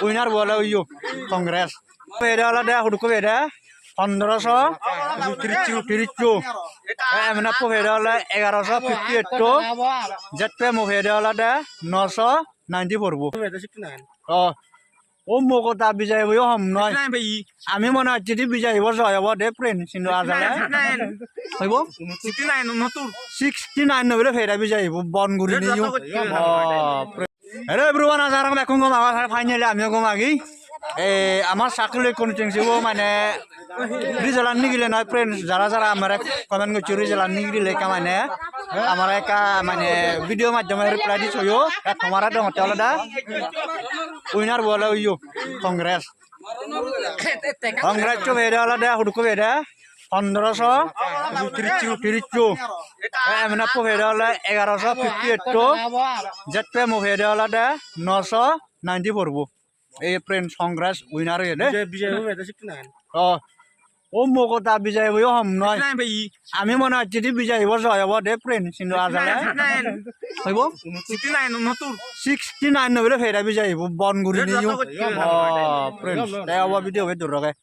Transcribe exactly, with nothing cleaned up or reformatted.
Winner bo ole uyo Congress. Pede olode hudukko pede pondroso tirisso. Te M N F bo pede ole egaroso fifty eight to. Z P M bo pede olode noso ninety four bo. Oh, o mogo ta bijayibo yo hom noi. Ami mone hocche di bijayibo joy obo de friend, sindu ajale. Hoibo? Sixty nine no bile pede bijayibo bon guri niyo. Bapre. Hello everyone, aja gorong bekkun gom agon, finally amiyo gom agi. Eh, amar Sakiloi constituency bo mane result an nigile noi friends, jara jara amare comment goccho result an nigile ekka mane amare ekka mane video maddhome reply di soyo, ek tomare degongotte olode winner bo ole uyo Congress. Congress-o pede olode hudukko pede pondroso tirisso. Te M N F bo pede ole egaroso fifty eight to. Z P M bo pede olode noso ninety four bo. Ei friends, Congress winner oye de. Bijay, bijay oye de sixty nine. Oh, o mogo ta bijayibo yo hom noi. Sixty nine bhai. Ami mone hocche di bijayibo joy obo de friend, sindu ajale. Sixty nine. Hoibo? Sixty nine no bile pede bijayibo bon guri niyo. Oh, friends, te obo video be dur roge.